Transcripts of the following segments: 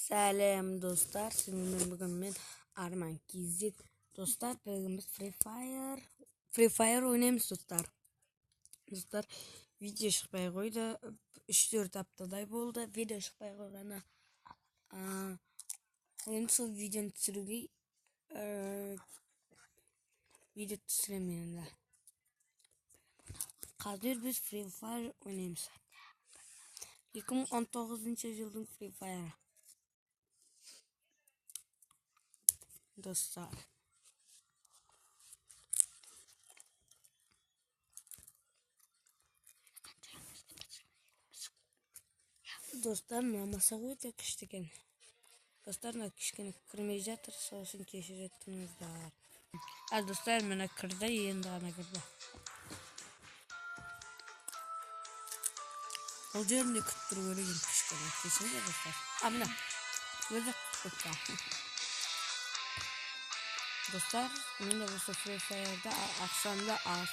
Сәлем достар, сіздермен бүгін мен Арман KZ. Достар, бүгін біз Free Fire ойнаймыз достар. Достар, видео шықпай қойды. 3-4 аптадай болды видео шықпай қойғаны. Енді сол видеоны түсіруге видео түсіремін енді. Қазір біз Free Fire ойнаймыз. 2019 жылдың Free Fire. Достар. Достар, мына мысық өте күшті екен. Достар, мына кішкене кірмей жатыр, сол үшін кешіріп тұрыңыздар. Ал достар, мына кірді, енді ғана кірді. Ол жерінде күтіп тұру керек енді кішкене. Кешіріңіздер достар. А, мына өзі күтті. Достар, менде осы Free Fire'да ақшам да аз.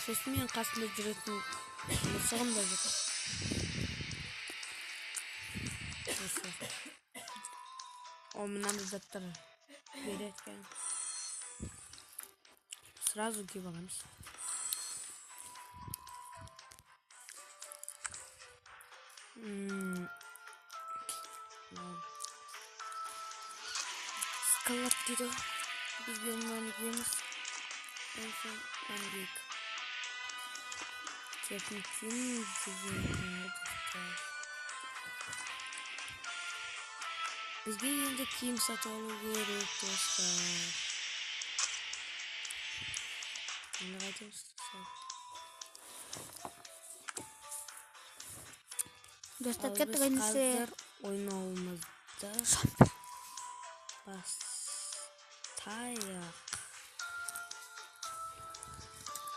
Сосын менің қасымда жүретін мысығым да жоқ. О, мынандай заттар береді екен. Сразу киіп аламыз. Скалат дейді. Бізге мынаны киеміз. Сосын мынаны киейік. Киетін киім деген достар. Бізге енді киім сатып алу керек достар. Енді қайтеміз достар? Достар, Ал кеттік біз ендеше. қазір ойнауымызды бастайық.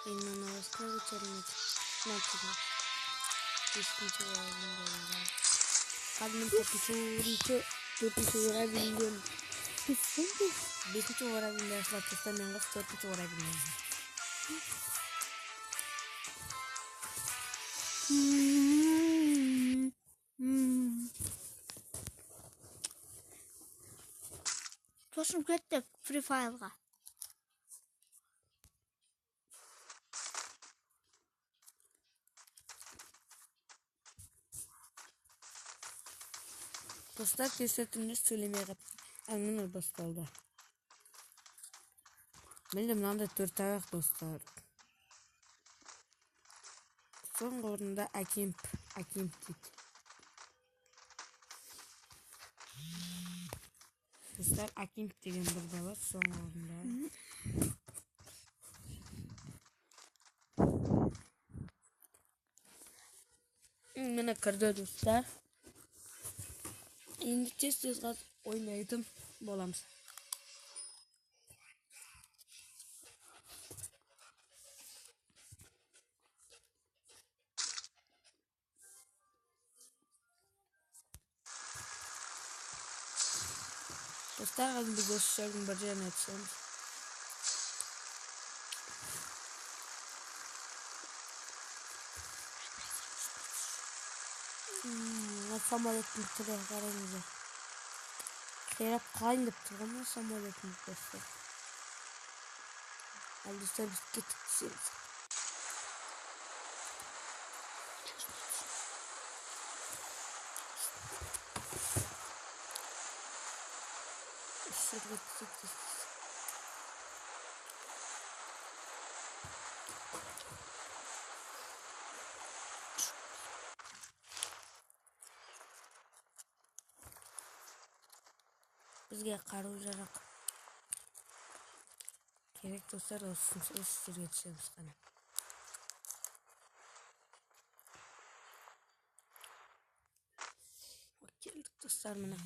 Енді мына көтерілмейді. Мына көтерілмейді. Бесінші орында. Қазір мен төртінші уровеньден. Бесінші уровеньде ашылады достар, мен қазір төртінші уровеньден. Сосын кеттік Free Fire'ға. Достар, кешіріңіздер, сөйлемей қалып әңгіме басталды. Менде мынандай төрт аяқ достар. Соңғы орында әкем дейді. Достар, әкем деген бір бала соңғы орында. Міне кірді достар. Енді тез-тез қазір ойнайтын боламыз. Достар, қазір біз осы жердің бір жеріне түсеміз. Мына самолеттің түрі қараңыздар. Қирап қалайын деп тұрған мына самолеттің достар. Ал достар, біз кеттік түсеміз. Үш жерге түсейік тез-тез. Бізге қару жарақ керек достар, осы жерге түсеміз қане. Келдік достар, міне.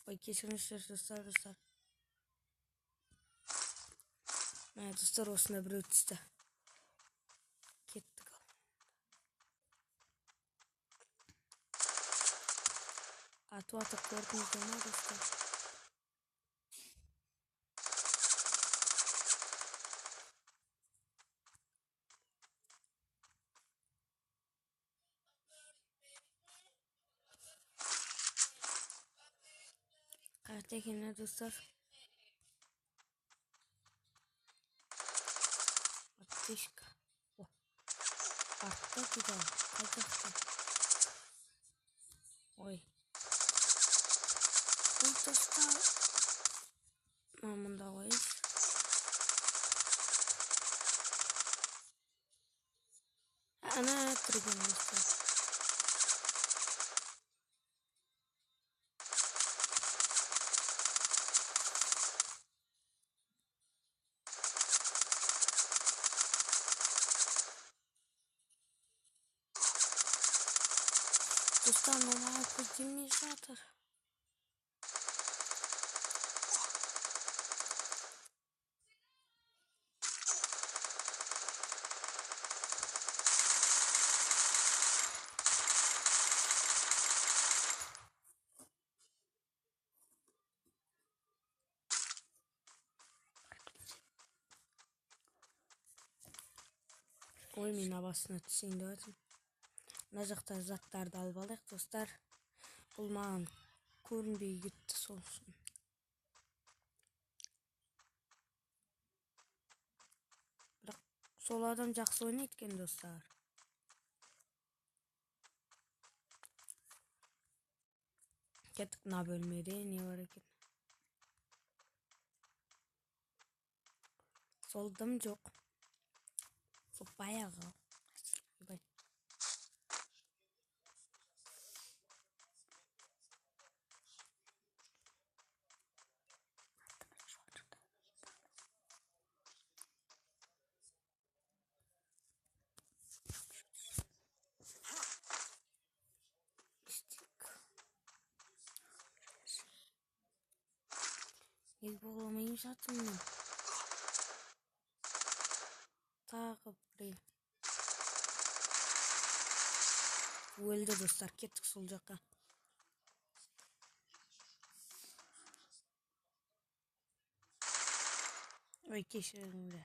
Ой, кешіріңіздер достар, достар. Міне достар, осында біреу түсті. Кеттік. Атып атып көрдіңіздер ма достар? Қайда екен, достар? Аптечка. О, артта дейді. Қай жақта? Ой. Ой, достар. Мында қояйыншы. Ана тұр екен, достар. Достар, мынау маған көздемей жатыр. Ой, мен абасына түсейін деп жатырмын. Мына жақта заттарды алып алайық, достар. Бұл маған көрінбей кетті сол үшін. Бірақ сол адам жақсы ойнайды екен, достар. Кеттік, мына бөлмеде не бар екен? Сол дым жоқ. Сол баяғы. Ойбай. Неге боламайын жатырмын мен? Тағы біреу. Өлді, достар. Кеттік сол жаққа. Ой, кешіріңдер.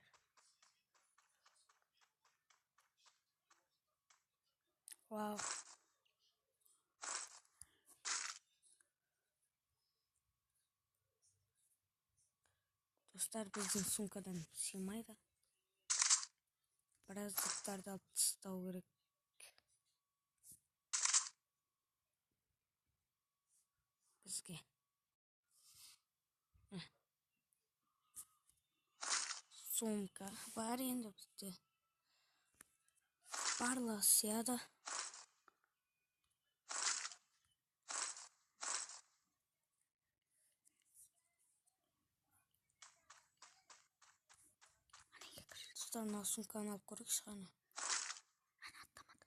Вау. Достар, біздің сумкадан сыймайды. Біраз заттарды алып тастау керек. Бізге. Сумка бар енді бізде. Барлығы сияды. Достар, мына сумканы алып көрейікші қане. Ана аттамады.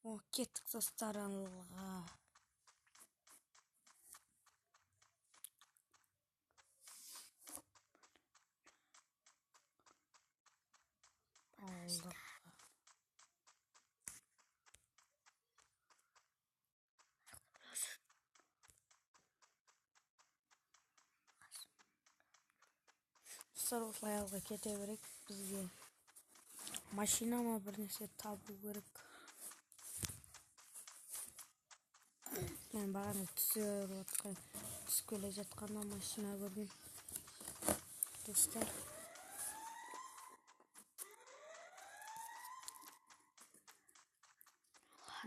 О, кеттік, достар, алға. Алға. Достар, осылай алға кете берейік. Бізге машина ма бір нәрсе табу керек. Мен бағана түсіп келе жатқанда машина көрдім. Достар.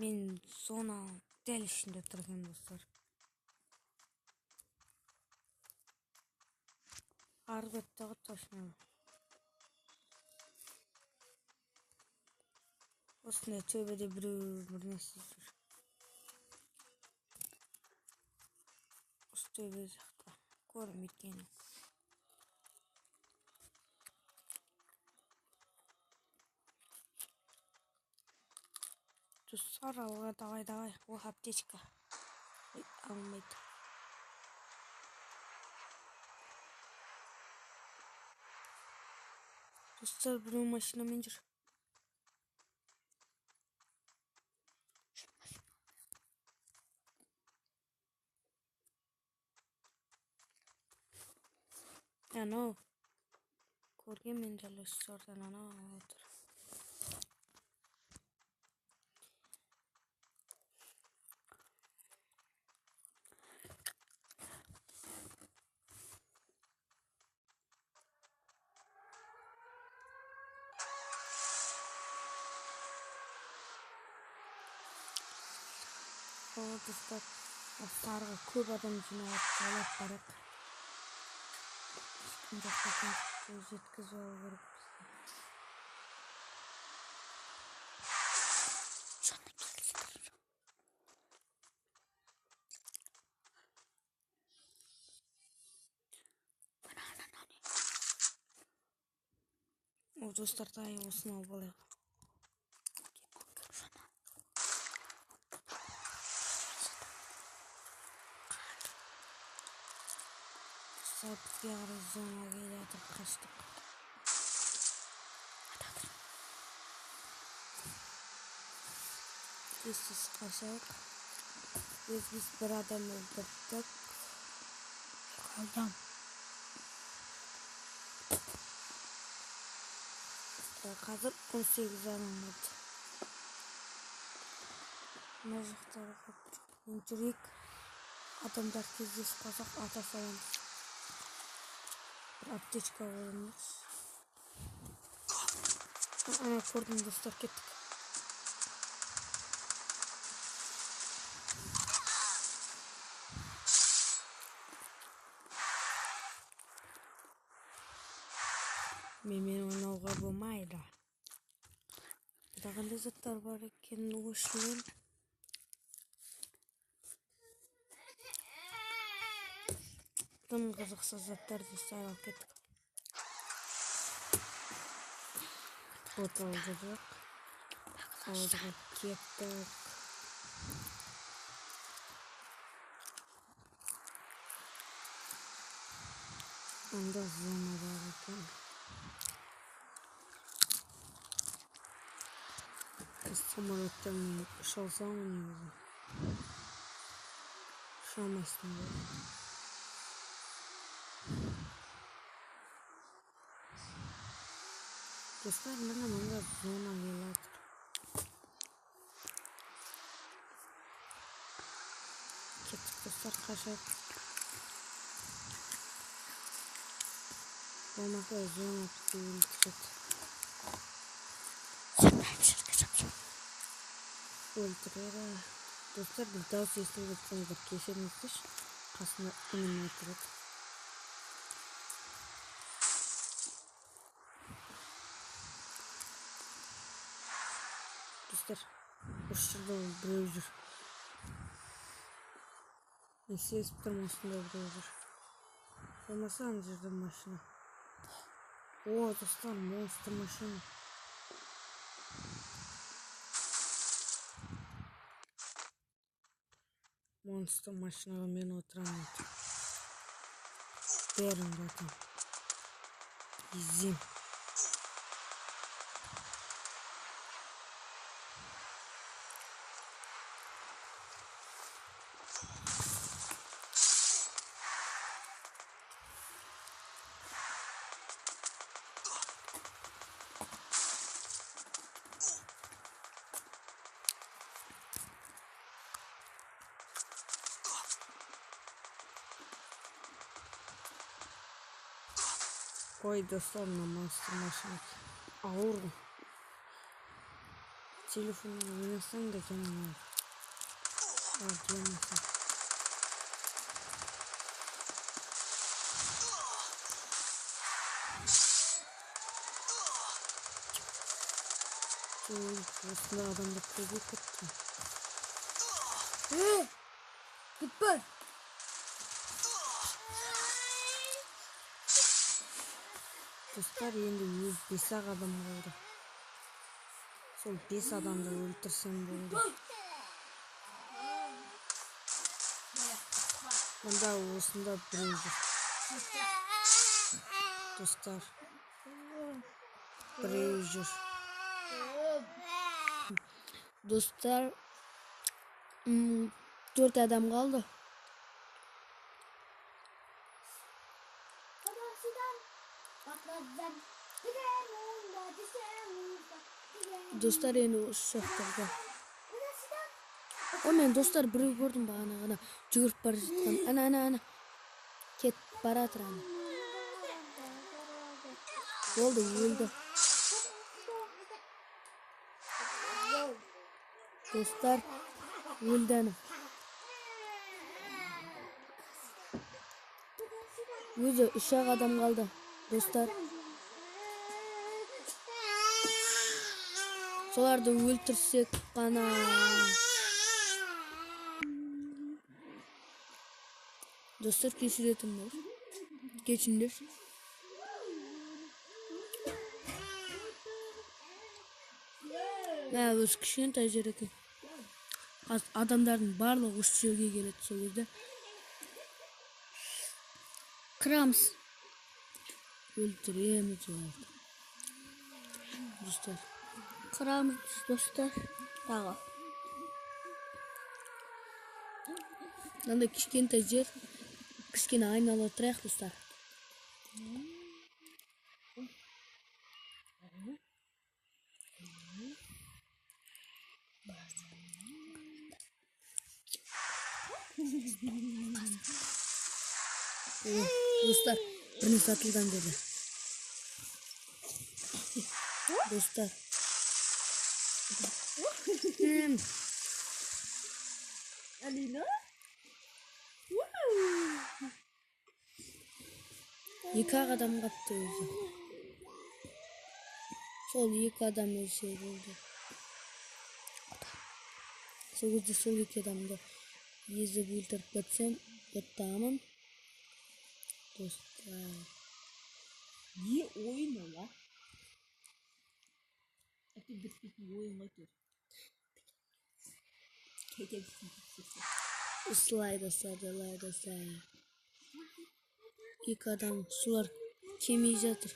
Мен зона дәл ішінде тұрғанмын, достар. Арғы беттегі точно. Осындай төбеде біреу бір нәрсе жүр. Осы төбе жақта көрінбейді екен. Достар, алға давай, давай. О, аптечка. Ой, алынбайды. Достар, біреу машинамен жүр. Анау көрген мен дәл осы жерден анау отыр. О, достар, сарыға көп адам жиналып, жайлап барайық. Ешкім жоқ екен, жеткізіп алу керек бізге. Соны келістір. О, достар, тағы осыны алып алайық. Достар, бізге қарай зона келе жатыр, қаштық. Тез-тез қашайық. Біз бір адам өлтірдік. Адам. Қазір 18 адам болды. Мына жақтарға жүрейік. Адамдар кездесіп қалсақ ата саламыз. Бір аптечка қойыңыз. Ана көрдім, достар, кеттік. Менімен ойнауға болмайды. Бұнда қандай заттар бар екенін ойшылайын. Тым қызықсыз заттар, достар, алып кеттік. От алдырдық. Алдыға кеттік. Анда зона бар екен. Самолеттен ұша алсаң негізі. Ұша алмайсың ғой. Достар, міне мында зона келе жатыр. Кеттік, достар, қашайық. Болмаса зона бізді өлтіреді. Өлтіреді. Достар, бір дауыс естіп жатсаңыздар, кешіріңіздерші. Қасында інім отырады. Достар, осы жерде ол біреу жүр. Мен сезіп тұрмын, осында біреу жүр. Болмаса ана жерде машина. О, достар, монстр машина. Монстр машинаға мен отырамын. Бәрін жатамын. Езем. Ой, достар, мына монстр машина ауыр ғой. Телефонмен ойнасаң да жаман ауыр. Ал, осында адамдар көбейіп кетті. Gitme. Достар, енді өз 5-ақ адам қалды. Сол 5 адамды өлтірсем болды. Мында осында біреу жүр. Достар, біреу жүр. Достар, 4 адам қалды. Достар, енді осы жақтарда. О, мен достар біреу көрдім бағана ғана жүгіріп бара жатқан. Ана, ана, ана. Кетіп бара жатыр ана. Болды, өлді. Достар, өлді ана. Өзі 3-ақ адам қалды, достар. Соларды өлтірсек қана. Достар, кешіретіңдер. Кешіңдер. Мә, өзі кішкентай жер екен. Адамдардың барлығы осы жерге келеді сол кезде. Қырамыз. Өлтіреміз оларды. Достар. Қырамыз, достар. Тағы. Мынандай кішкентай жер. Кішкене айнала тұрайық, достар. Достар, біріне сатылған деді. Достар. Алина? 2-ақ адам қапты өзі. Сол 2 адам өлсе болды. Сол кезде сол 2 адамды езіп өлтіріп кетсем, ұтамын. Достар. Не ойын ол, а? Әйтеуір бітпейтін ойын ғой әйтеуір. Кетемісің. Осылай достар, былай достар. 2 адам, солар келмей жатыр.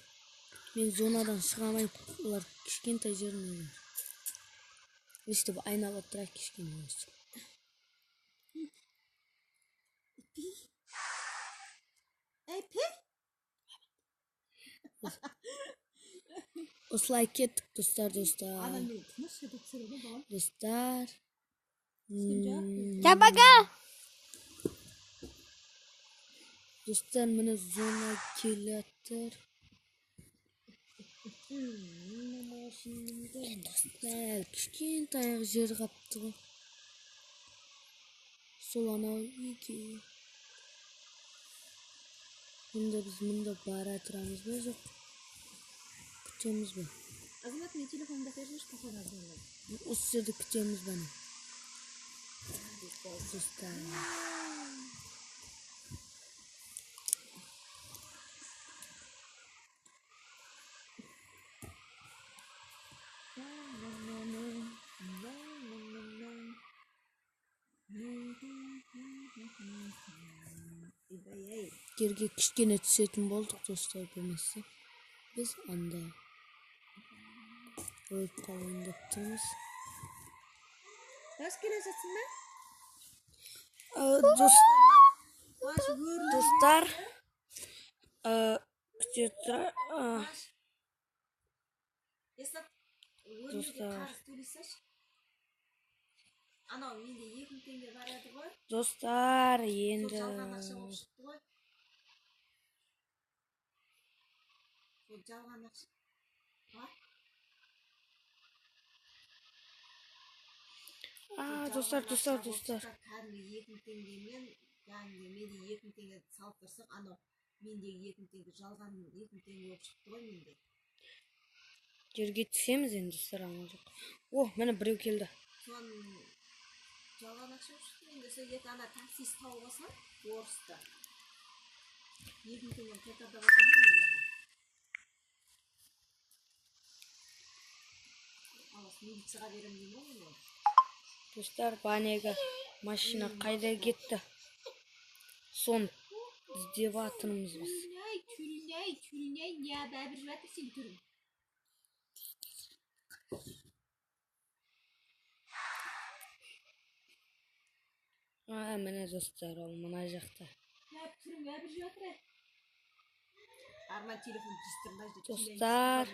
Мен зонадан шыға алмаймын. Олар кішкентай жерін олар. Өстіп айналып тұрады кішкене өстіп. Осылай кеттік, достар, достар. Достар. Табаға! Достар, міне зона келатыр. Достар, кішкентай жер қапты ғой. Сол анау екеуі. Мұнда біз мұнда бара тұрамыз ба, жоқ? Күтеміз бе? Азамат, мен телефонымда беріңізші, папама звондаймын. Осы жерде күтеміз бе, не? Достар. Жерге кішкене түсетін болдық, достар, болмаса біз анда өліп қалайын деп тұрмыз. Бас келе жатсың ба? Достар, күте тұра, достар. Анау менде 2000 теңге бар еді ғой. Достар, енді жалған ақша болып шықты ғой. Сол жалған ақша. Достар, достар, достар. Кәдімгі 2000 теңгемен, кәдімгі менде 2000 теңге салып тұрсақ, анау мендегі 2000 теңге жалған 2000 теңге болып шықты ғой менде. Жерге түсеміз енді, достар, амал жоқ. О, міне біреу келді. Соны жалған ақша болып шықты менде. Сол екі ана таксист тауып алсам, орысты. 2000 теңгені қайтарда қалсам ғой мен оған. Алас, милицияға беремін деймін ғой мен оны. Достар, банегі машина қайда кетті? Соны іздеп жатырмыз біз. Түріней, түріней, не бәбір жатыр сен түрің. Міне достар, ол мына жақта. Түрің бәбір жатыр. Арман телефон тиістірмей мына жерде. Достар.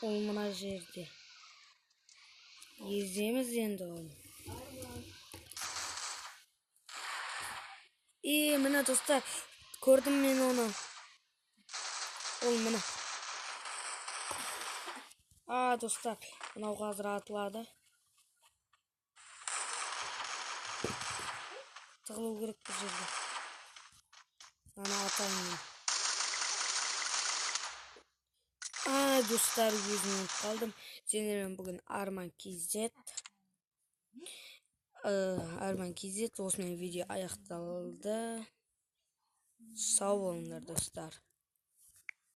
Ол мына жерде. Еземіз енді оны. Міне достар, көрдім мен оны. Ол міне. Достар, мынау қазір атылады. Тығылу керек бұл жерде. Мынаны атайын мен. Ай, достар, өзім ұмытып қалдым. Сендермен бүгін Арман KZ. Арман KZ. Осымен видео аяқталды. Сау болыңдар, достар.